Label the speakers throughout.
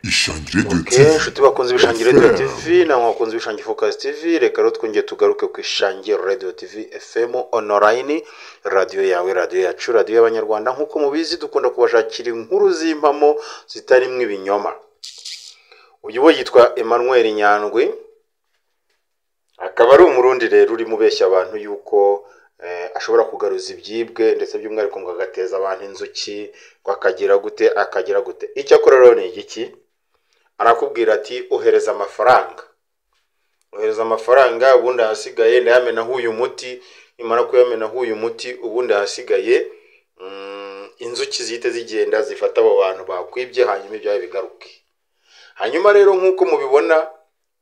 Speaker 1: Ishangi Radio
Speaker 2: Okay,
Speaker 1: TV.
Speaker 2: inshuti bakunze Ibishangi Radio
Speaker 1: FM.
Speaker 2: TV namwe bakunze Ibishangi Focus TV, reka rero twongere tugaruke ku Ishangi Radio TV FM online, radiyo yawe, radiyo yacu, radiyo y'Abanyarwanda. Nk'uko mubizi, dukunda kubashakira inkuru z'impamo zitarimo ibinyoma. Uyu we yitwa Emmanuel Nyandwi, akaba ari Umurundi rero urimo ubeshya abantu yuko ashobora kugaruza ibyibwe, ndetse by'umwihariko ngo agateza abantu inzuki, ngo akagira gute, akagira gute. Icyo akora rero ni igiki? Arakubwira ati: "Ohereza amafaranga, ohereza amafaranga, ubundi ahasigaye ndayamenaho uyu muti. Nimara kuyamenaho uyu muti, ubundi ahasigaye inzuki zihite zigenda zifata abo bantu bakwibye, hanyuma ibyawe bigaruke." Hanyuma rero, nk'uko mubibona,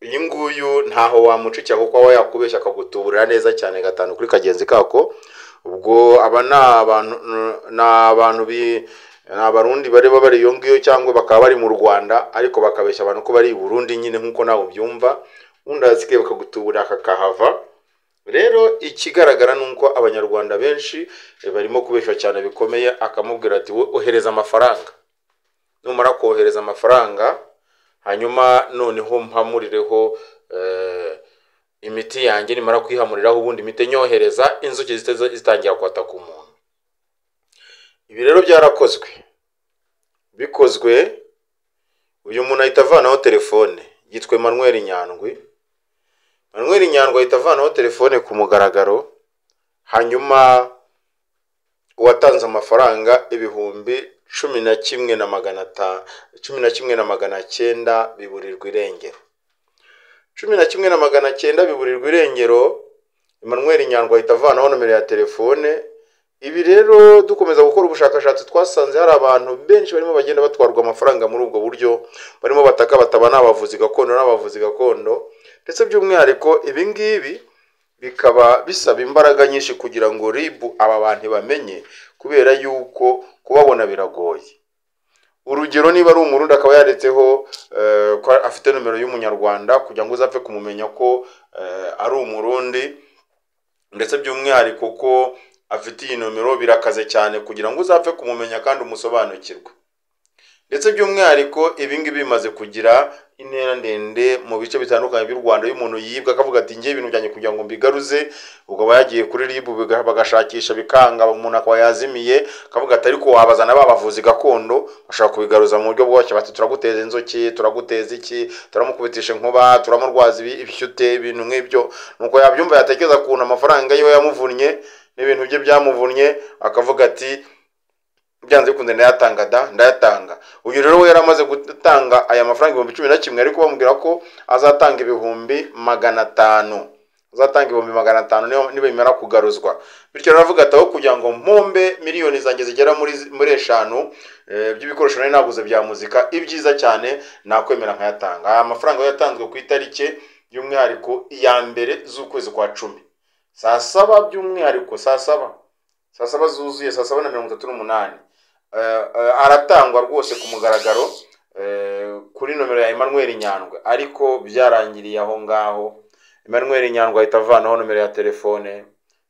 Speaker 2: uyu nguyu ntaho wamucikira, kuko aba yakubeshya akagutuburira neza cyane gatanu kuri kagenzi kako. Ubwo aba ni abantu ni Abarundi bari bari iyo ngiyo, cyangwa bakaba bari mu Rwanda ariko bakabeshya abantu ko bari i Burundi nyine, nk'uko nawe ubyumva. Ubundi ahasigaye bakagutuburira kakahava. Rero ikigaragara ni uko Abanyarwanda benshi barimo kubeshya cyane bikomeye. Akamubwira ati: "Wowe ohereza amafaranga, numara kohereza amafaranga, hanyuma noneho mpamurireho imiti yanjye. Nimara kuyihamuriraho, ubundi imiti nyohereza, inzuki zihite zitangira kwataka umuntu." Ibi rero byarakozwe. Bikozwe, uyu muntu ahita avanaho telefone. Yitwa Emmanuel Nyandwi. Emmanuel Nyandwi ahita avanaho telefone ku mugaragaro, hanyuma uwatanze amafaranga 11,500, 11,900 biburirwa irengero. 11,900 biburirwa irengero. Emmanuel Nyandwi ahita avanaho nomero ya telefone. Ibi rero, dukomeza gukora ubushakashatsi, twasanze hari abantu benshi barimo bagenda batwarwa amafaranga muri ubwo buryo, barimo bataka bataba n'abavuzi gakondo, n'abavuzi gakondo. Ndetse by'umwihariko ibi ngibi bikaba bisaba imbaraga nyinshi kugira ngo RIB aba bantu bamenye, kubera yuko kubabona biragoye. Urugero, niba ari Umurundi akaba yanditseho ko afite nomero y'Umunyarwanda, kugira ngo uzapfe kumumenya ko ari Umurundi, ndetse by'umwihariko ko afite iyi nomero, birakaze cyane kugira ngo uzapfe kumumenya kandi umusobanukirwe. Ndetse by'umwihariko ibi ngibi bimaze kugira intera ndende mu bice bitandukanye by'u Rwanda. Iyo umuntu yibwa akavuga ati: "Ngiye ibintu byanjye kugira ngo mbigaruze," ubwo aba yagiye kuri RIB, bagashakisha bikanga, umuntu akaba yazimiye, akavuga ati: "Ariko wabazana ba bavuzi gakondo, bashobora kubigaruza mu buryo bworoshye." Bati: "Turaguteza inzuki, turaguteza iki, turamukubitisha inkuba, turamurwaza ibi, ibishyute," ibintu nk'ibyo. Nuko yabyumva, yatekereza ukuntu amafaranga yiwe yamuvunnye n'ibintu bye byamuvunnye, akavuga ati: "Byanze bikunze ndayatanga da, ndayatanga." Uyu rero we yari amaze gutanga aya mafaranga 11,000, ariko bamubwira ko azatanga 500,000, azatanga 500,000 niba bimara kugaruzwa. Bityo rero aravuga ati: "Aho kugira ngo mpombe miliyoni zanjye zigera muri 5 by'ibikoresho nari naguze bya muzika, ibyiza cyane nakwemera nkayatanga." Aya mafaranga yo yatanzwe ku itariki by'umwihariko iya 1 z'ukwezi kwa 10, saa 7, by'umwihariko saa 7, saa 7 zuzuye, saa 7:38. Aratangwa rwose ku mugaragaro kuri nomero ya Emmanuel Nyandwi, ariko byarangiriye aho ngaho. Emmanuel Nyandwi ahita avanaho nomero ya telefone,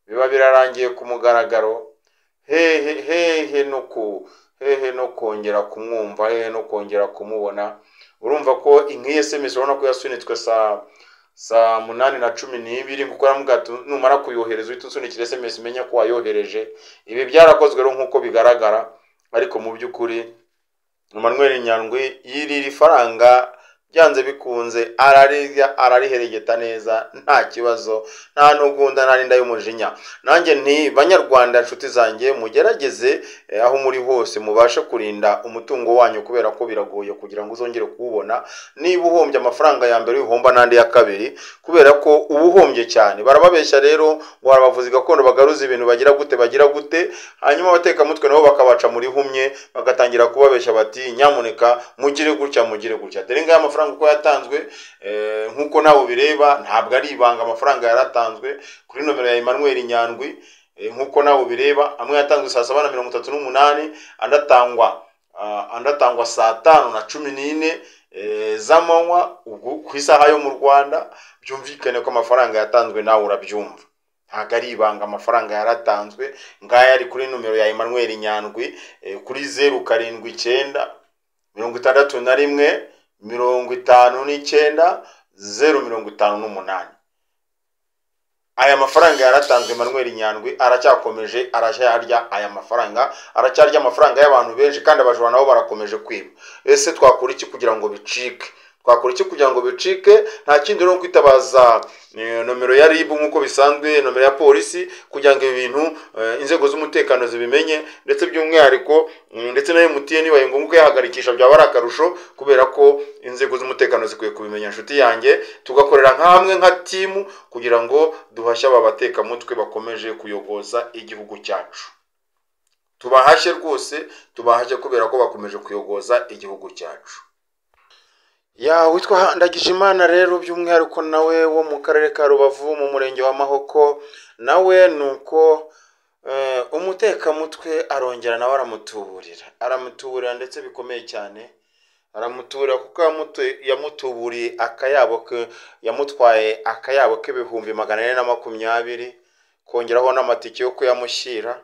Speaker 2: biba birarangiye ku mugaragaro. Hehe hehe no ku hehe no kongera kumwumva, hehe no kongera kumubona. Urumva ko nk'iyi SMS, urabona ko yasunitswe saa 8:12, kuko aramubwira ati: "Numara kuyohereza uhita unsunikira SMS menya ko wayohereje." Ibi byarakozwe rero nk'uko bigaragara, ariko mu by'ukuri Emmanuel Nyandwi yirira ifaranga byanze bikunze, ararirya, arariheregeta neza, nta kibazo, nta n'ugunda, nta n'inda y'umujinya. Nanjye nti: "Banyarwanda, inshuti zanjye, mugerageze aho muri hose mubashe kurinda umutungo wanyu, kubera ko biragoye kugira ngo uzongere kuwubona. Niba uhombye amafaranga ya mbere, uhomba n'andi ya kabiri, kubera ko uba uhombye cyane." Barababeshya rero ngo hari abavuzi gakondo bagaruza ibintu, bagira gute, bagira gute, hanyuma abatekamutwe nabo bakabaca muri humye, bagatangira kubabeshya bati: "Nyamuneka mugire gutya, mugire gutya." Dore ngaya amafaranga uko yatanzwe, nk'uko nawe ubireba, ntabwo ari ibanga. Amafaranga yaratanzwe kuri nomero ya Emmanuel Nyandwi, nk'uko nawe ubireba. Amwe yatanzwe saa 7:38, andi atangwa saa 5:14 z'amanywa, ubwo ku isaha yo mu Rwanda. Byumvikane ko amafaranga yatanzwe, nawe urabyumva, ntabwo ari ibanga. Amafaranga yaratanzwe, ngaya ari kuri nomero ya Emmanuel Nyandwi, kuri 079 61 59 058. Aya mafaranga yaratanzwe. Emmanuel Nyandwi aracyakomeje, aracyarya aya mafaranga, aracyarya amafaranga y'abantu benshi, kandi abajura nabo barakomeje kwiba. Ese twakora iki kugira ngo bicike? Twakora iki kugira ngo bicike? Nta kindi rero kwitabaza nomero ya RIB nk'uko bisanzwe, nomero ya polisi, kugira ngo ibi bintu inzego z'umutekano zibimenye, ndetse by'umwihariko ndetse na MTN bibaye ngombwa kuyahagarikisha byaba ari akarusho, kubera ko inzego z'umutekano zikwiye kubimenya. Inshuti yanjye, tugakorera nk'amwe nka timu kugira ngo duhashye aba batekamutwe bakomeje kuyogoza igihugu cyacu. Tubahashye rwose, tubahashye kubera ko bakomeje kuyogoza igihugu cyacu. Ya witwa Ndagijimana rero by'umwihariko nawe wo mu karere ka Rubavu mu murenge wa Mahoko, nawe nuko umutekamutwe arongera nawe aramutuburira ndetse bikomeye cyane. Aramutuburira kuko yamutuburiye akayabo ke, yamutwaye akayabo k'ibihumbi 420, kongeraho n'amatike yo kuyamushyira.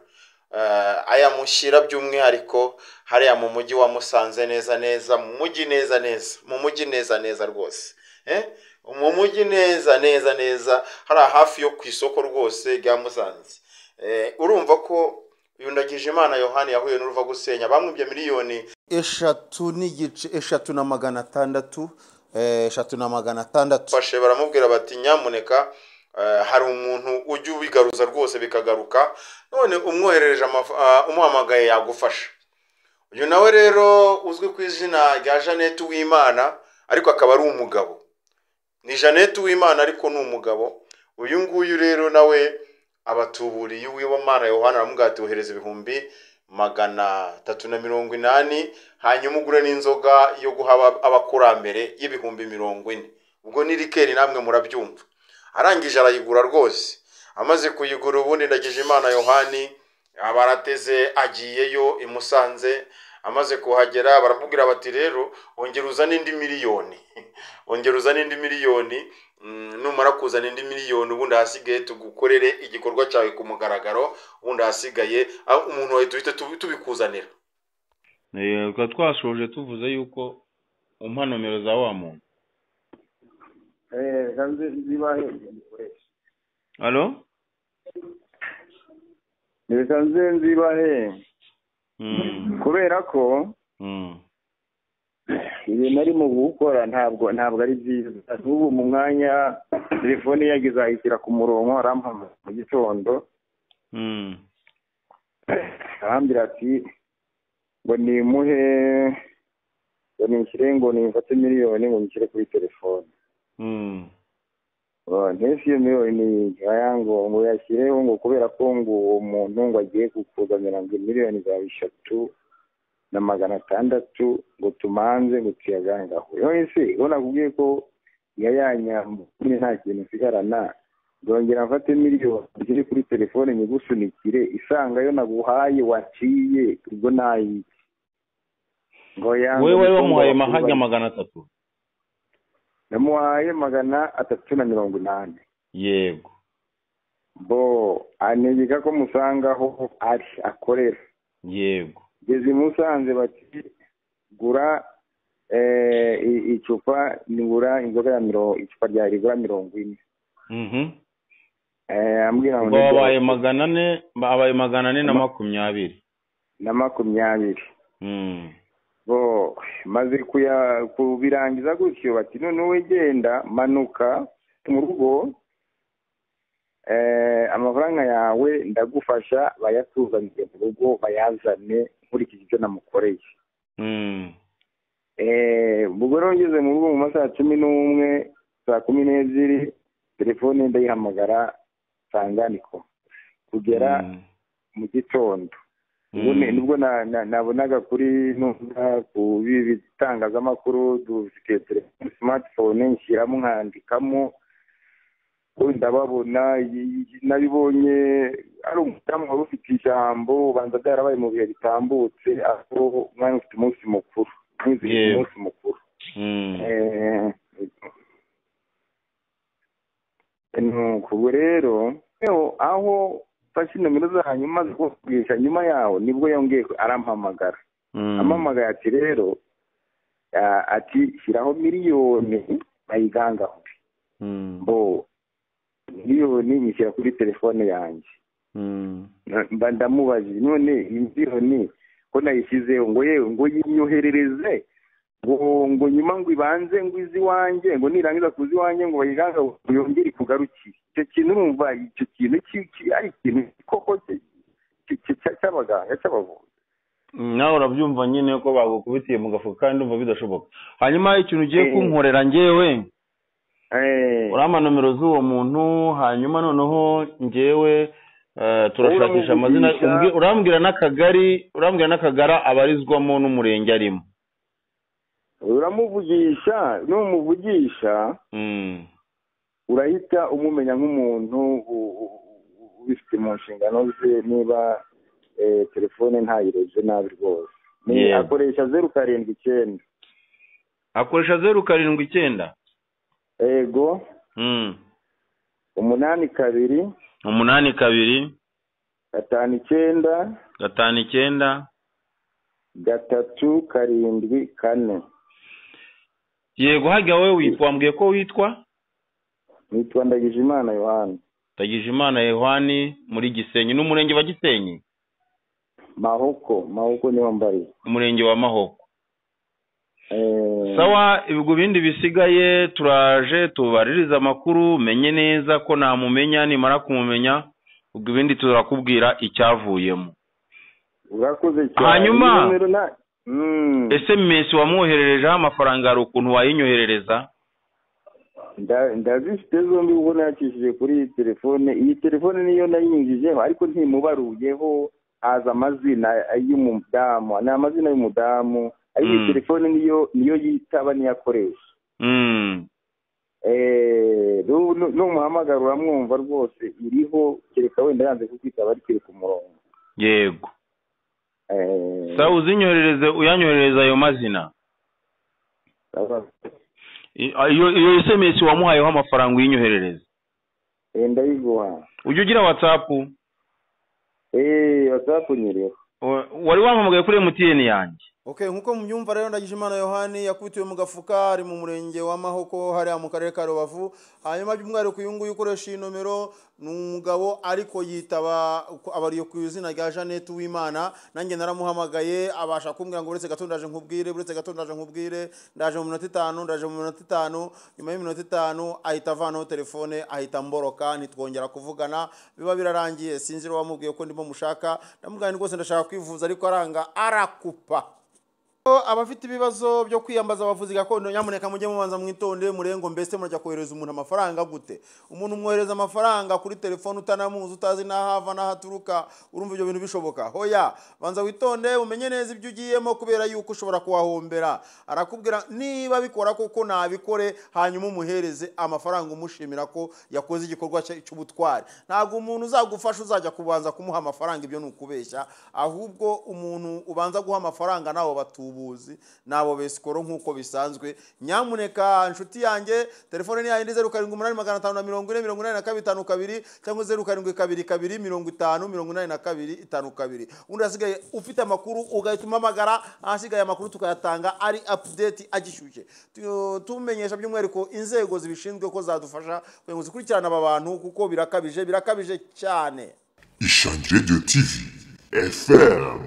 Speaker 2: Ayamushyira by'umwihariko hariya mu mujyi wa Musanze neza neza, mu mujyi neza neza, mu mujyi neza neza rwose, mu mujyi neza neza neza, hariya hafi yo ku isoko rwose rya Musanze. Urumva ko uyu Ndagijimana Yohani yahuye n'uruva gusenya, bamwibye miliyoni 3.5, 3 na 600, 3 na 600. Fashe baramubwira bati nyamuneka, hari umuntu ujya ubigaruza rwose bikagaruka, none umwoherereje umuhamagaye yagufasha. Uyu nawe rero uzwi ku izina rya Jeannette Uwimana, ariko akaba ari umugabo. Ni Jeannette Uwimana ariko ni umugabo. Uyu nguyu rero nawe abatuburiye Uwimana Yohana, aramubwira ati wohereza 380,000, hanyuma ugure n'inzoga yo guha abakurambere y'ibihumbi 40. Ubwo ni rikeri, namwe murabyumva. Arangije arayigura rwose. Amaze kuyigura, ubundi Ndagijimana Yohani aba arateze agiyeyo i Musanze. Amaze kuhagera baramubwira bati rero ongera uzane indi miliyoni, ongera uzane indi miliyoni, numara kuzana indi miliyoni ubundi ahasigaye tugukorere igikorwa cyawe ku mugaragaro, ubundi ahasigaye umuntu wawe duhite tubikuzanira.
Speaker 1: Tukaba twashoje tuvuze yuko umpa nomero za wa muntu.
Speaker 3: Reka nzibahe nzikoreshe.
Speaker 1: Allo?
Speaker 3: Reka nze nzibahe kubera ko ibintu arimo gukora ntabwo ari byiza. N'ubu mu mwanya telefone yagize ayishyira ku murongo, arampamagara mu gitondo, arambwira ati ngo nimuhe, ngo nishyire, ngo nimfate miliyoni ngo nyishyire kuri telefone. Ntese iyo miliyoni ni aya, ngo yashyireho, ngo kubera ko ngo uwo muntu ngo agiye kukuzanira ngo miliyoni zawe 3 na 600, ngo tumanze ngo tuyagangaho. None se ubona nakubwiye ko yayanyambuye nta kintu nsigarana, ndongera mfate miliyoni nshyire kuri telefone nyigusunikire isanga yo naguhaye waciye, ubwo nayiki? Ngo yange
Speaker 1: Wewe wari
Speaker 3: ngo
Speaker 1: wamuhaye mahajya 300?
Speaker 3: Namuhaye 380.
Speaker 1: Yego.
Speaker 3: Bo antegeka ko musangaho ari akorera. Ngeze i Musanze bati gura icupa, nigura inzoga ya mirongo, icupa rya rigura 40. Ambwira ngo
Speaker 1: Ubwo
Speaker 3: nibyo.
Speaker 1: Wabaye 400, abaye 420.
Speaker 3: Na 20. Bo maze kuya kubirangiza gutyo, bati none wowe genda manuka mu rugo, amafaranga yawe ndagufasha bayatuzanire mu rugo, bayazane nkurikije ibyo namukoreye. Ubwo rero ngeze mu rugo mu masaha 11, saa 12, telefone ndayihamagara nsanga niko kugera mu gitondo. Ubwo nibwo nabonaga kuri numva ku bitangazamakuru dufite telefone smartphone, nshyiramo nkandikamo, ubu ndababona. Nabibonye ari umudamu wari ufite ijambo, ubanza byarabaye mu bihe bitambutse, aho umwanya ufite umunsi mukuru mwizihiza umunsi mukuru. Nuko ubwo rero aho mfashe nomero zanyu maze kubabwisha, nyuma yaho nibwo yongeye arampamagara. Ampamagaye ati rero Ati shyiraho miliyoni bayigangaho. Bo miliyoni nyishyira kuri telefone yanjye. Mba ndamubajije none miliyoni ko nayishyizeho ngo yewe ngo yinyoherereze ngo nyuma ngo ibanze ngo izi wanjye ngo nirangiza kuzi wanjye ngo bayiganga yongere kugarukira. Icyo kintu urumva icyo kintu ari ikintu koko cy'abaganga cy'abavuzi.
Speaker 1: Nawe urabyumva nyine ko bagukubitiye mu gafuka kandi ndumva bidashoboka. Hanyuma ikintu ugiye kunkorera njyewe, urampa nomero z'uwo muntu, hanyuma noneho njyewe turashakisha amazina, urambwira n'akagari, urambwira n'akagara abarizwamo n'umurenge arimo.
Speaker 3: Uramuvugisha, numuvugisha urahita umumenya nk'umuntu ubifite mu nshingano ze, niba telefone ntayirebye nabi rwose. Ni akoresha 079.
Speaker 1: Akoresha 079.
Speaker 3: Ego. 82
Speaker 1: 82
Speaker 3: 59
Speaker 1: 59
Speaker 3: 3 7 4.
Speaker 1: Yego, hajya wowe witwa, wambwiye ko witwa?
Speaker 3: Nitwa Ndagijimana Yohani.
Speaker 1: Ndagijimana Yohani, muri Gisenyi. N'umurenge wa Gisenyi?
Speaker 3: Mahoko, Mahoko niho mbari.
Speaker 1: Umurenge wa Mahoko. Sawa, ibigo bindi bisigaye turaje tubaririza amakuru, menye neza ko namumenya, nimara kumumenya ubwo ibindi turakubwira icyavuyemo.
Speaker 3: Urakoze cyane.
Speaker 1: Hanyuma SMS wamwohererejeho amafaranga hari ukuntu wayinyoherereza?
Speaker 3: Ndazifite zombi ubwo nakishije kuri telefone. Iyi telefone niyo nayinjijeho ariko ntimubaruyeho, haza amazina y'umudamu, ni amazina y'umudamu. Ariko iyi telefone niyo yitaba niyo akoresha. Numuhamagara uramwumva rwose, iriho, kereka wenda yanze kukwitaba ariko iri ku murongo.
Speaker 1: Yego. Sawa, uzinyoherereze, uyanyoherereza ayo mazina. Iyo SMS wamuhayeho amafaranga uyinyoherereze.
Speaker 3: Ndayiguha.
Speaker 1: Ujya ugira WhatsApp?
Speaker 3: WhatsApp nyiriho.
Speaker 1: Wari wampamagaye kuri MTN yanjye.
Speaker 2: Okay, nkuko mubyumva rero Ndagijimana Yohani yakubitiwe mu gafuka, ari mu murenge wa Mahoko hariya mu karere ka Rubavu. Hanyuma by'umwihariko uyu nguyu ukoresha iyi nomero ni umugabo ariko yitaba abariyo ku izina rya Jeannette Uwimana. Nanjye naramuhamagaye abasha kumbwira ngo uretse gato ndaje nkubwire, uretse gato ndaje nkubwire, ndaje mu minota 5, ndaje mu minota 5. Nyuma y'iminota 5 ahita avanaho telefone, ahita mboroka, ntitwongera kuvugana, biba birarangiye. Sinzi rero wamubwiye ko ndimo mushaka, ndamubwira rwose ndashaka kwivuza ariko aranga, arakupa. Abafite ibibazo byo kwiyambaza abavuzi gakondo, nyamuneka mujye mubanza mwitonde, murengo mbese murajya kohereza umuntu amafaranga gute? Umuntu umwohereza amafaranga kuri telefone utanamuzi, utazi n'ahava n'ahaturuka, urumva ibyo bintu bishoboka? Hoya, banza witonde umenye neza ibyo ugiyemo, kubera yuko ushobora kuwahombera. Arakubwira niba bikora koko nabikore, hanyuma umuhereze amafaranga umushimira ko yakoze igikorwa cy'ubutwari. Ntabwo umuntu uzagufasha uzajya kubanza kumuha amafaranga, ibyo ni ukubeshya. Ahubwo umuntu ubanza guha amafaranga nawo batubu nabo besikoro nkuko bisanzwe. Nyamuneka nshuti yanjye, telefone ni yindi 078 540 8252 cyangwa 0722 50 82 52. Undi asigaye ufite amakuru ugahita umamagara, asigaye amakuru tukayatanga ari update agishyushye. Tumenyesha by'umwihariko inzego zibishinzwe ko zadufasha kugira ngo zikurikirane aba bantu, kuko birakabije, birakabije cyane.
Speaker 4: Ishangi Radio TV FM.